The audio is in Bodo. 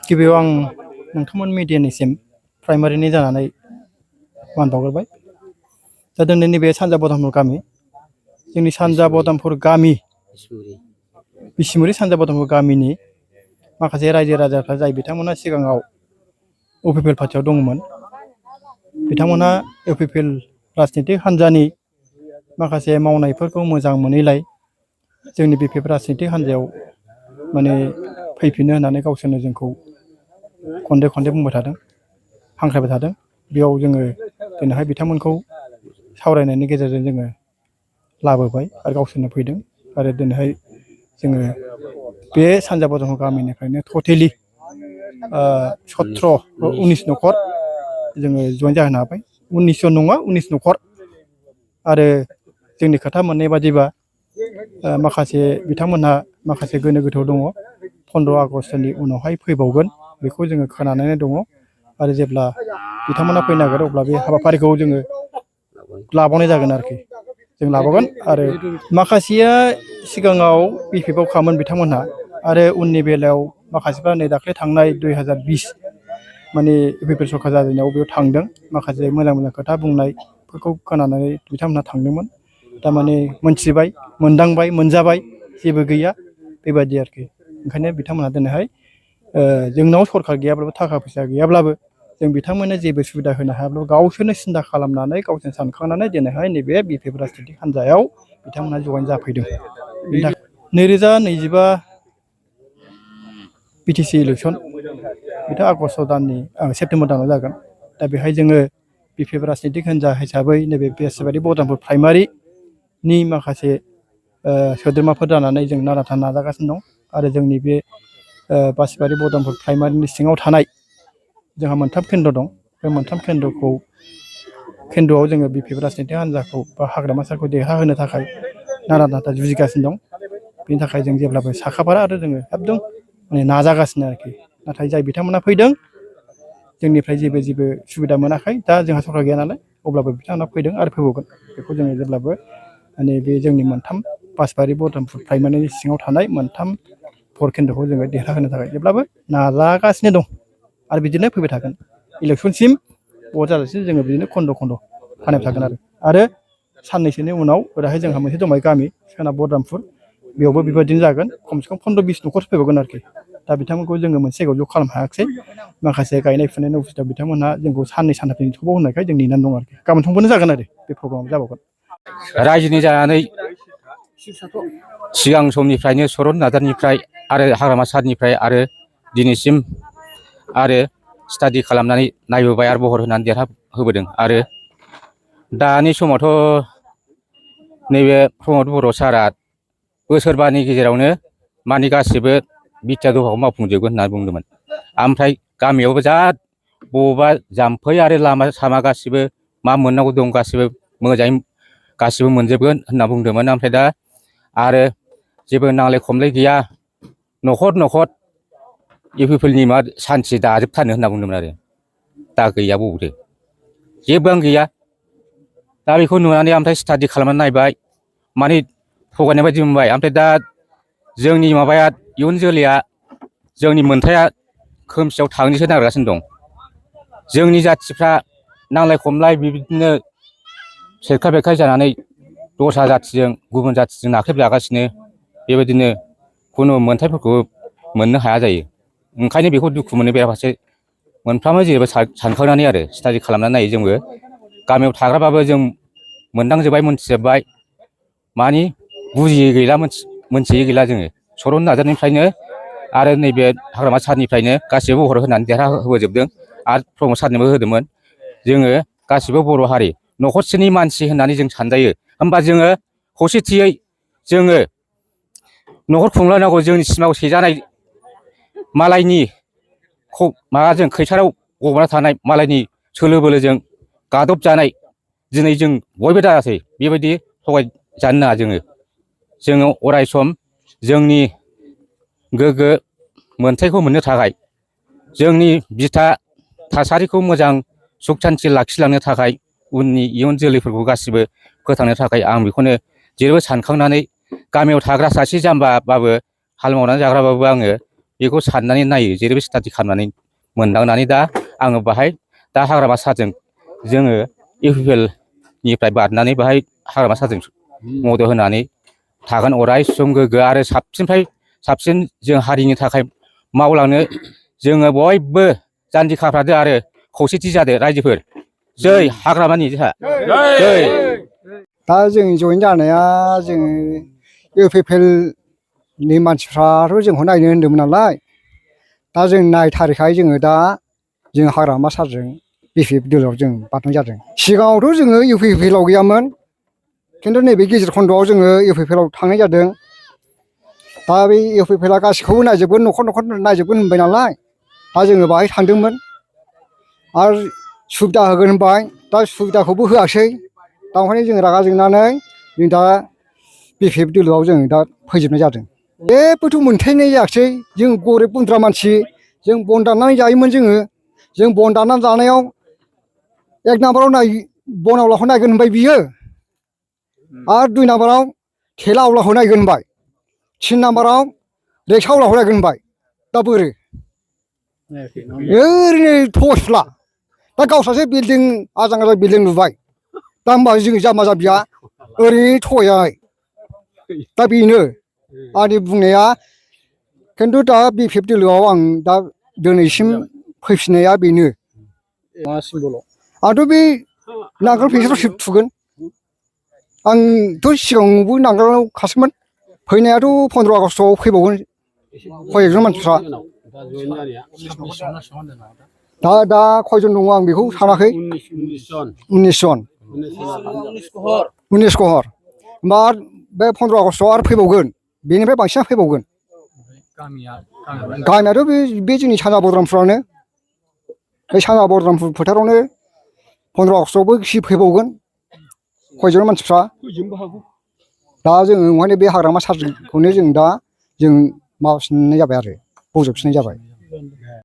गिबियाव आं नोंथांमोन मिडियानिसिम प्राइमारिनि जानानै मान बावग्रोबाय। दा दिनैनि बे सानजा बदामपुर गामि, जोंनि सानजा बदामपुर गामि बिसमुरि सानजा बदामपुर गामिनि माखासे रायजो राजाफ्रा जाय बिथांमोना सिगाङाव इउपिपिएल पार्टियाव दङमोन, बिथांमोना इउपिपिएल राजनितिक हान्जानि माखासे मावनायफोरखौ मोजां मोनैलाय जोंनि बिपिएफ राजनितिक हान्जायाव माने फैफिनो होननानै गावसोरनो जोंखौ खनले खनले बुंबाय थादों, हांख्रायबाय थादों। बेयाव जोङो दिनैहाय बिथांमोनखौ सावरायनायनि गेजेरजों जोङो लाबोबाय आरो गावसोरनो फैदों। आरो दिनैहाय जोङो बे सानजा बदामपुर गामिनिफ्रायनो टटेलि 19 न'खर जोङो जइन जाहोनो हाबाय। 19 नङा, 19 न'खर। आरो जोंनि खोथा मोननाय बादिबा माखासे बिथांमोनहा माखासे गोनो गोथो दङ। 15 आगस्टनि उनावहाय फैबावगोन बेखौ जोङो खोनानानै दङ। आरो जेब्ला बिथांमोना फैनो नागिरो अब्ला बे हाबाफारिखौ जोङो लाबावनाय जागोन आरोखि, जों लाबावगोन। आरो माखासेया सिगाङाव बिपिएफआव खामोन बिथांमोनहा, आरो उननि बेलायाव माखासेफ्रा नै दाख्लै थांनाय 2020 माने इउपिपिएल सरकार जाजेननायाव बेयाव थांदों। माखासे मोजां मोजां खोथा बुंनायफोरखौ खोनानानै बिथांमोनहा थांदोंमोन। थारमाने मोनथिबाय, मोनदांबाय, मोनजाबाय जेबो गैया बेबायदि आरोखि। ओंखायनो बिथांमोनहा दिनैहाय जोंनाव सरकार गैयाब्लाबो, थाखा फैसा गैयाब्लाबो, जों बिथांमोननो जेबो सुबिदा होनो हायाब्लाबो गावसोरनो सिन्था खालामनानै, गावसोरनो सानखांनानै दिनैहाय नैबे बिपिएफ राजनितिक हान्जायाव बिथांमोनहा जइन जाफैदों। 2025 बिटिसि इलेक्सन बेथ' आगस्ट दाननि सेप्तेम्बर दानाव जागोन। दा बेहाय जोङो बिपिएफ राजनितिक हान्जा हिसाबै नैबे बेसबारि बदामपुर प्राइमारिनि माखासे सोद्रोमाफोर जानानै जों नाराथा नाजागासिनो दं। आरो जोंनि बे बासबारि बदामपुर प्राइमारिनि सिङाव थानाय जोंहा मोनथाम केन्द्र दं। बे मोनथाम केन्द्रआव जोङो बिपिएफ राजनितिक हान्जाखौ बा हाग्रामा सारखौ देरहाहोनो थाखाय नारा नाथा जुजिगासिनो दं। बेनि थाखाय जों जेब्लाबो साखाफारा आरो जोङो एकदम माने नाजागासिनो आरोखि। नाथाय जाय बिथांमोना फैदों जोंनिफ्राय जेबो सुबिदा मोनाखै। दा जोंहा सरकार गैया नालाय, अब्लाबो बिथांमोना फैदों आरो फैबावगोन। बेखौ जोङो जेब्लाबो माने बे जोंनि मोनथाम बासबारि बदामपुर प्राइमारिनि सिङाव थानाय मोनथाम भट केन्द्रखौ जोङो देरहाहोनो थाखाय जेब्लाबो नाजागासिनो दं। आरो बिदिनो फैबाय थागोन। इलेक्सनसिम भट जाजासिम जोङो बिदिनो खन्द' फानायबाय थागोन। आरो साननैसोनि उनाव ओरैहाय जोंहा मोनसे दंबाय गामि सोनाब बदामपुर, बेयावबो बेबायदिनो जागोन। खमसे खम 15-20 न'खरसो फैबावगोन आरोखि। दा बिथांमोनखौ जोङो मोनसे जायगायाव ज' खालामनो हायाखिसै। माखासे गायनाय फुनायनि अबस्थायाव बिथांमोनहा जोंखौ साननै सानथामजों नेथ'बाव होननायखाय जों नेनानै दं आरोखि। गाबोन समफोरनो जागोन आरो बे प्रग्रामा जाबावगोन। रायजोनि जानानै सिगां समनिफ्रायनो सरन नार्जारिनिफ्राय आरो हाग्रामा सारनिफ्राय आरो दिनैसिम आरो स्टाडि खालामनानै नायबोबाय आरो बहर होनानै देरहाहोबोदों। आरो दानि समावथ' नैबे प्रमद बर' सारआ बोसोरबानि गेजेरावनो माने गासिबो बिटिआर दफाखौ मावफुंजोबगोन होननानै बुंदोंमोन। ओमफ्राय गामियावबो जा बबावबा जाम्फै आरो लामा सामा गासिबो मा मोननांगौ दं गासिबो मोजाङै गासिबो मोनजोबगोन होनना बुंदोंमोन। ओमफ्राय दा आरो जेबो नांलाय खमलाय गैया, न'खर इउपिपिएलनि मा सान्थि दाजोबथारनो होनना बुंदोंमोन। आरो दा गैया, बबावथो जेबोआनो गैया। दा बेखौ नुनानै ओमफ्राय स्टाडि खालामनानै नायबाय, माने थगायनाय बायदि मोनबाय। ओमफ्राय दा जोंनि माबाया इयुन जोलैया, जोंनि मोन्थाया खोमसियाव थांनोसो नागिरगासिनो दं। जोंनि जाथिफ्रा नांलाय खमलाय बिदिनो सेरखाय बेरखाय जानानै दस्रा जाथिजों, गुबुन जाथिजों नाख्रेबजागासिनो, बेबायदिनो खुनु मोन्थायफोरखौ मोननो हाया जायो। ओंखायनो बेखौ दुखु मोनो। बेराफारसे मोनफ्रामबो जेनेबा सानखांनानै आरो स्टाडि खालामनानै नायो। जोंबो गामियाव थाग्राबाबो जों मोनदांजोब्बाय, मोनथिजोब्बाय, मानि बुजियै गैला, मोनथियै गैला। जोङो सरन नार्जारिनिफ्रायनो आरो नैबे हाग्रामा सारनिफ्रायनो गासिबो बहर होनानै देरहाहोबोजोबदों। आरो प्रमद सारनोबो होदोंमोन। जोङो गासिबो बर' हारि न'खरसेनि मानसि होननानै जों सानजायो। होमबा जोङो खौसेथियै जोङो न'खर खुंलांनांगौ। जोंनि सिमाव सेजानाय मालायनि माबाजों खैसाराव गब'ना थानाय मालायनि सोलो बोलोजों गादब जानाय दिनै जों बयबो दाजासै, बेबायदि थगायजानो नाङा। जोङो अराय सम जोंनि गोग्गो मोन्थायखौ मोननो थाखाय, जोंनि बिथा थासारिखौ मोजां सुख सान्थि लाखिलांनो थाखाय, उननि इयुन जोलैफोरखौ गासिबो फोथांनो थाखाय आं बेखौनो जेरैबो सानखांनानै गामियाव थाग्रा सासे जाम्बाबाबो, हाल मावनानै जाग्राबाबो आङो बेखौ साननानै नायो जेरैबो स्टाडि खालामनानै मोनदांनानै दा आङो बाहाय दा हाग्रामा सारजों जोङो UPPL निफ्राय बारनानै बाहाय हाग्रामा सारजों मदद होनानै थागोन अराय सम गोग्गो आरो साबसिननिफ्राय साबसिन जों हारिनि थाखाय मावलांनो जोङो बयबो जान्जि खाफ्रादो आरो खौसेथि जादो रायजोफोर जै हाग्रामानि जोंहा जै दा जों जइन जानाया जों UPPL नि मानसिफ्राथ' जोंखौ नायनो होन्दोंमोन नालाय दा जों नायथारैखाय जोङो दा जों हाग्रामा सारजों BPF दोलोआव जों बारनाय जादों। सिगाङावथ' जोङो UPPL आव गैयामोन खिन्थु नैबे गेजेर खन्द'आव जोङो UPPL आव थांनाय जादों। दा बे UPPL आ गासिखौबो नायजोबगोन न'खर न'खर नायजोबगोन होनबाय नालाय दा जोङो बाहाय थांदोंमोन आरो सुबिदा होगोन होनबाय दा सुबिदाखौबो होआसै दा ओंखायनो जों रागा जोंनानै जों दा BPF दोलोआव जों दा फैजोबनाय जादों। जेबोथ' मोनथायनाय जायाखिसै जों गरिब गुन्द्रा मानसि जों बन दाननानै जायोमोन जों बन दाननानै जानायाव एक नाम्बाराव बन आवलाखौ नायगोन होनबाय बियो आरो 2 नाम्बाराव थेला आवलाखौ नायगोन होनबाय 3 नाम्बाराव रिक्सा आवलाखौ नायगोन होनबाय दा बोरो ओरैनो थगायसुला दा गावस्रासो बिल्डिं आजां गाजां बिल्डिं लुबाय दा होनबा जों जाम्बा जाम्बिया ओरैनो थगायजानाय दा बेनो आंनि बुंनाया खिन्थु दा BPF दोलोआव आं दा दिनैसिम फैफिननाया बेनो आंथ' बे नांगोल फेनसाराव थुगोन आंथ' सिगाङावबो नांगोलाव खासोमोन फैनायाथ' 15 आगष्ट'आव फैबावगोन कयजन मानसिफ्रा दा कयजन दङ आं बेखौ सानाखै 19 जन 19 कहर होमबा बे 15 आगष्ट'आव आरो फैबावगोन बेनिफ्राय बांसिना फैबावगोन गामियाथ' बे जोंनि सानजा बरदामफुरानो बे सानजा बरदामफुर फोथारावनो 15 आगष्ट'आवबो फैबावगोन कयजन मानसिफ्रा दा जोङो ओंखायनो बे हाग्रामा सारखौनो जों दा माबाफिननाय जाबाय आरो बजबफिननाय जाबाय।